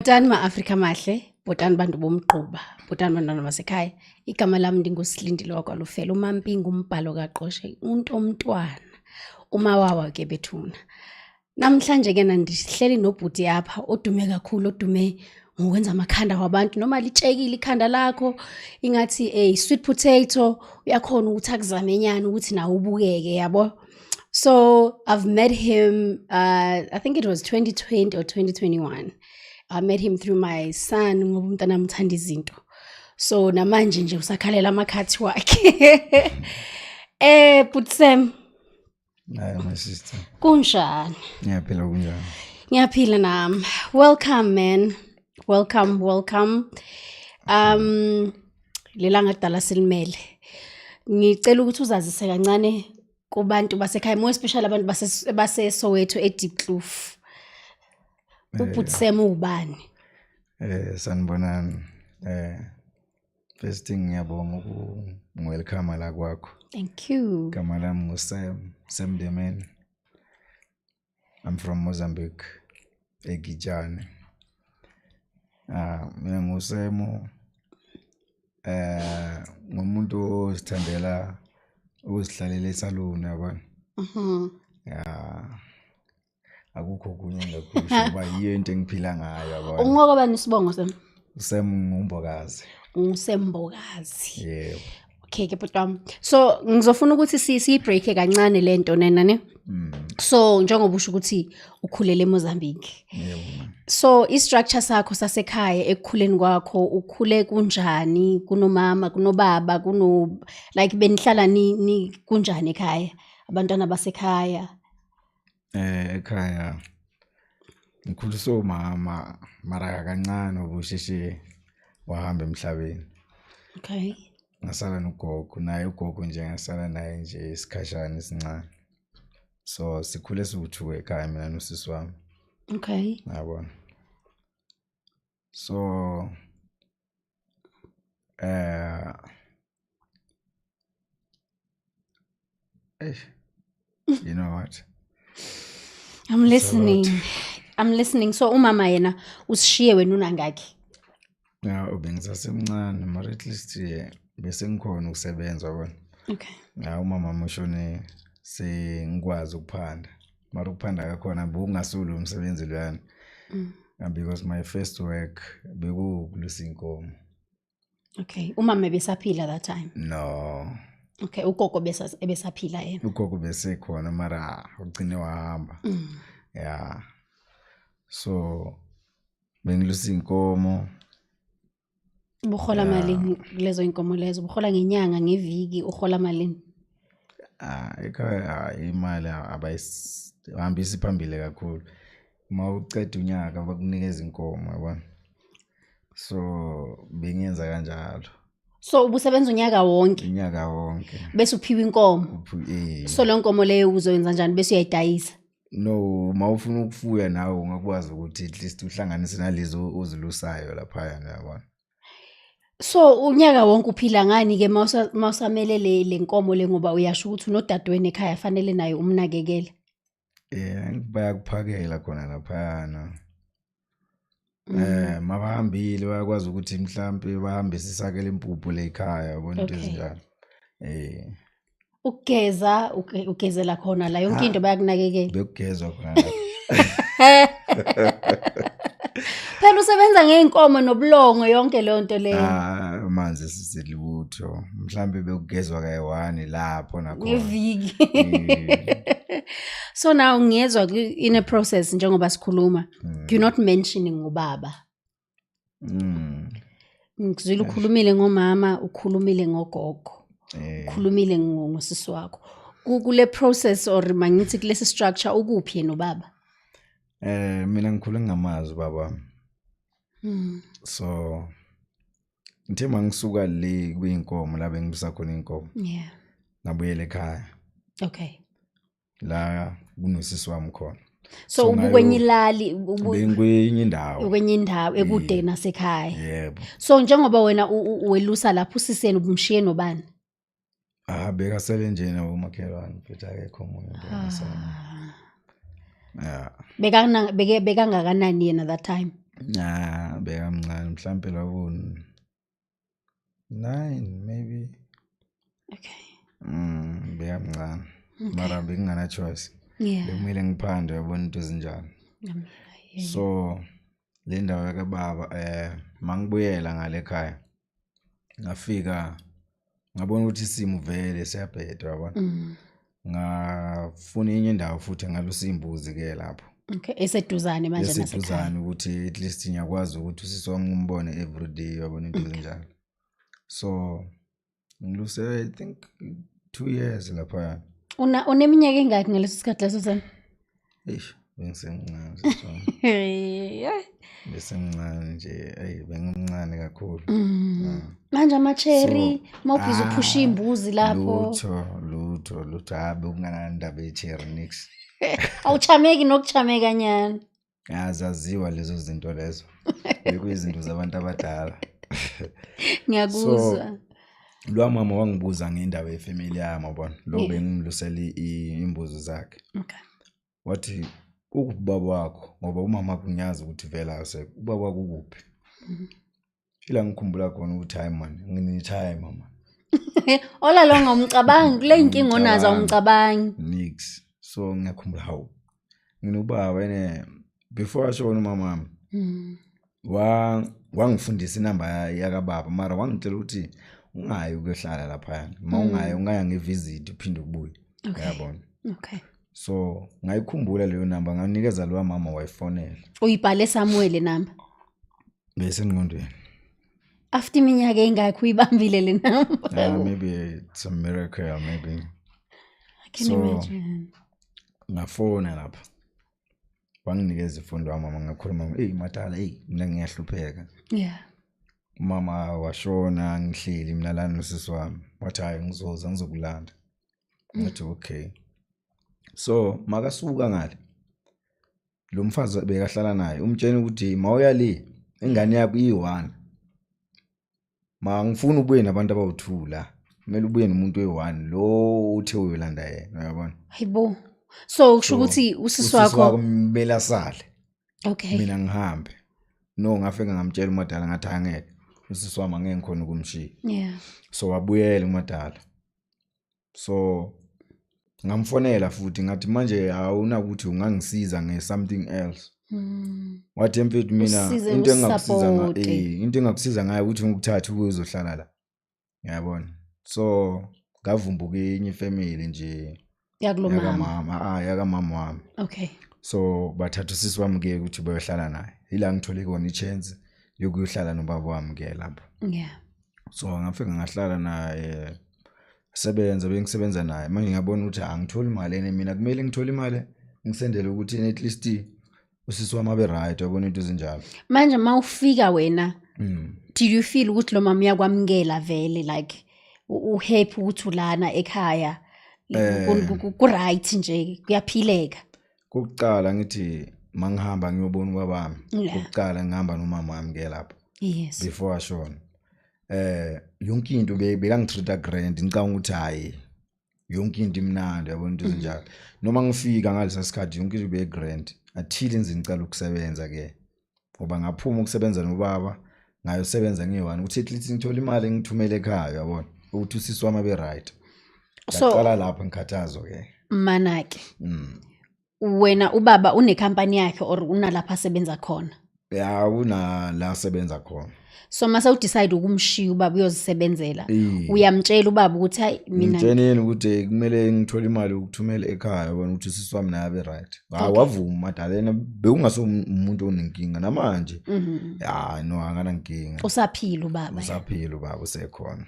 Bhotani ma-Afrika mahle, bhotani bantu bomgquba, bhotani bantwana basekhaya. Igama lami ndinguSilindile wakwaLufele, uMampingu umbhalo kaQoshe, untomntwana, uMawawa ke bethuna. Namhlanje ke nandihleli nobhuti apha odume kakhulu, odume ngokwenza amakhanda wabantu noma litshekile ikhanda lakho ingathi sweet potato uyakhona ukuthi akuzame nyana ukuthi nawe ubukeke yabo. So I've met him, I think it was 2020 or 2021. I met him through my son ngoba umntana uthanda izinto. So namanje nje usakhalela amakhathi wakhe. But Sam, Hayi, my sister. Kunjani? Ngiyaphila, kunjani? Ngiyaphila nami. Welcome, man. Welcome, welcome. Lelanga kudala silimele. Ngicela ukuthi uzazise kancane kubantu basekhaya, more especially abantu base Soweto eDiepkloof. Ubhuti Sam ubani? Sanibonani. First thing, ngiyabonga uku-welcome la kwakho. Thank you. Igama lami nguSam, Sam the man. I'm from Mozambique, eGijane. Ah, mina nguSam, ngumuntu ozithandela ukuzihlalela esaluni, yabona. Ya. Akukho okunye engingakusho ngoba yiyo into engiphila ngayo, yabona. Ungokobani isibongo, Sam? Sam nguMbokazi. USembokazi. Yebo. Okay ke bhuti wami. So ngizofuna ukuthi si break kancane lento nena ne. So njengoba usho ukuthi ukhulele eMozambique. Yebo. So i-structure sakho sasekhaya ekukhuleni kwakho, ukhule kunjani, kunomama, kunobaba, kuno like benihlala ni kunjani ekhaya, abantwana basekhaya? Ekhaya ngikhuliswe umama, mara kancane ubusheshe wahamba emhlabeni. Ngasala nogogo, naye ugogo nje ngasala naye nje isikhashana esincane. So sikhule siwu-two ekhaya, mina nosisi wami. Yabona. So eish, you know what? I'm It's a lot. listening. I'm listening. So umama yena usishiye wena unangakhi? Ya, bengisasemncane, mara at least bese ngikhona ukusebenza, yabona. Ya, umama ushone sengikwazi ukuphanda. Mara ukuphanda kakhona bekungasulo umsebenzi loyana. Because my first work bekuwukulusa inkomo. Okay. Umama besaphila that time? No. Okay, ugogo ebesaphila yena. Ugogo besekhona, mara ugcine wahamba. Yeah. So bengilusa inkomo. Ubuhola malini kulezo inkomo lezo? Ubuhola ngenyanga, ngeviki, uhola malini? Ah, ekhaya imali abayihambisi phambili kakhulu. Uma uceda unyaka bakunikeza inkomo, yabona. So bengiyenza kanjalo. So ubusebenza unyaka wonke? Unyaka wonke. Bese uphiwa inkomo? So le nkomo leyo uzoyenza njani, bese uyayidayisa? No, uma ufuna ukufuya nawe ungakwazi ukuthi at least uhlanganise nalezo ozilusayo laphaya, yabona. So unyaka wonke uphila ngani ke mawusamele le nkomo le, ngoba uyasho ukuthi unodadewenu ekhaya fanele naye umnakekele? Bayakuphakela khona laphayana. Mabahambile bayakwazi ukuthi mhlambe bahambise isaka lempuphu le ekhaya, yabona, into ezinjalo. Ukugeza, ugezela khona la, yonke into bayakunakekela. Bekugezwa khona lapha. Phela usebenza ngey'nkomo nobulongo, yonke leyo nto leyo. Ah, amanzi sisilutho. Mhlambe bekugezwa kayi-1 lapho nakhona. Ngeviki. So now ngiyezwa in a process njengoba sikhuluma, you're not mentioning ubaba. Ngizwile ukhulumile ngomama, ukhulumile ngogogo. Ukhulumile ngosisi wakho. Kule process or mangithi kulesi structure ukuphi yena ubaba? Mina ngikhule ngingamazi ubaba. So ngithe mangisuka le kuyinkomo la bengibusa khona inkomo. Ngabuyela ekhaya. La kunosisi wami khona. So So ubukwenye ngayo ilali, bengikwenye indawo. Kwenye indawo ekude nasekhaya. Yebo. So njengoba wena welusa lapho usiseni ubumshiye nobani? Ah, bekasele nje nabomakhelwane, mfethu, akekho omunye umuntu ongasele. Yeah. Bekangakanani yena that time? Na bekamncane, mhlampe labo 9 maybe. Bekamncane, mara bekungana choice. Bekumele ngiphande, yabona, into ezinjalo. So le ndawo yakababa, mangibuyela ngale ekhaya, ngafika ngabona ukuthi isimo vele siyabheda, yabona. Ngafuna enye indawo futhi, ngalusa imbuzi ke lapho. Okay, eseduzane manje nasekhaya. Eseduzane, ukuthi at least ngiyakwazi ukuthi usisi wami umbone every day, yabona, into ezinjalo. So ngiluse, I think, 2 years lapha. Una uneminyaka engaki ngaleso sikhathi leso sami? Eish, bengisemncane, sisi wami. Besemncane nje, eyi, bengimncane kakhulu. Manje ama-cherry, mawubhizi Ah, uphusha iy'mbuzi lapho. Lutho, lutho, lutho. Hayi, bekunganandaba ye-cherry, nix. Awuchameki nokuchameka nyana. Azaziwa lezo zinto lezo, bekuyizinto zabantu abadala. Ngiyakuzwa. Lwa mama wangibuza ngendaba yefamily yami, yabona, lo bengimlusela imbuzi zakhe. Wathi, "Ukuphi ubaba wakho? Ngoba umama wakho ngiyazi ukuthi vele akasekho. Ubaba wakho ukuphi?" Ila ngikhumbula khona ukuthi hayi man, ngine-time mama. Ola lo ngomcabangi kule inkinga onazo. Ngimcabangi. Awumcabangi. Nix. So ngiyakhumbula, hawu, nginobaba ene before ashona umama wami wa wangifundisa inamba yakababa, mara wangitshela ukuthi ungayi ukuyohlala laphayana, ma ungayi, ungaya ngevisit uphinde ubuye. Uyabona? Okay. So ngayikhumbula leyo namba, nganikeza lowa mama, wayifonela. Uyibhale somewhere le namba? Besengqondweni. After iminyaka engakho uyibambile le namba? Yeah, maybe it's a miracle, maybe. I can So- imagine. Ngafona lapha, wanginikeza ifundo wamama, ngakhuluma, "Eyi madala, eyi, mina ngiyahlupheka. Umama washona ngihleli mina lana nosisi wami." Wathi, "Hayi, ngizoza ngizokulanda." Ngathi, "Okay." So makasuka ngale, lo mfazi bekahlala naye umtshela ukuthi, "Mawuya le, ingane yakho iyi-one, ma ngifuna ubuye nabantu abawu-two la, kumele ubuye nomuntu oyi-one lo uthe uyolanda yena," uyabona. Hayibo, so kusho So, ukuthi usisi usisi wakho wakho kumele asale, mina ngihambe. No, ngafika ngamtshela umadala, ngathi, "Angeke, usisi wami angeke ngikhona ukumshiya." So wabuyela umadala, so ngamfonela futhi, ngathi, "Manje awunakuthi ungangisiza nge-something else?" Wathi, "Mfethu, mina Usize, into engakusiza usapote. Into engakusiza ngayo ukuthi ngikuthathe ubuye uzohlala la," yabona. So ngavumbuka enye ifamily nje. Yakulo mama. Yakamama, ah, yakamama wami. So bathatha usisi wami ke ukuthi bayohlala naye, ila ngithole khona i-chance yokuyohlala nobaba wami ke lapho. So ngafika ngahlala naye, sebenza, bengisebenza naye. Manje ngiyabona ukuthi angitholi imali ene mina kumele ngithole imali ngisendele ukuthi at least usisi wami abe right, yabona, into ezinjalo. Manje mawufika wena, did you feel ukuthi lo mama uyakwamukela vele, like uhappy ukuthi ulana ekhaya? Ku-right nje, kuyaphileka? Kokuqala ngithi mangihamba ngiyobona ubabami, kokuqala ngihamba nomama wami ke lapho before ashona, yonke into bekangitreat grand. Ngicabanga ukuthi hayi, yonke into imnandi, yabona, into ezinjalo. Noma ngifika ngalesa sikhathi yonke into be grand until ngize ngicala ukusebenza ke, ngoba ngaphuma ukusebenza nobaba, ngayosebenza ngiyi-one ukuthi at least ngithole imali ngithumele ekhaya, yabona, ukuthi usisi wami abe right. So Ngaqala lapho ngikhathazo ke. Mana-ke wena, ubaba unekhampani yakhe or unalapho asebenza khona? Ya, una la asebenza khona. So mase udecide ukumshiya ubaba uyozisebenzela, Eh. uyamtshela ubaba ukuthi hayi, mina Ngitsheneni ukuthi kumele ngithole imali ukuthumela ekhaya, yabona, ukuthi usisi wami naye abe right. Hayi, wavuma madala yena, bekungaso umuntu onenkinga namanje. Ya, no, akanankinga. Usaphila ubaba? Usaphila ubaba, usekhona.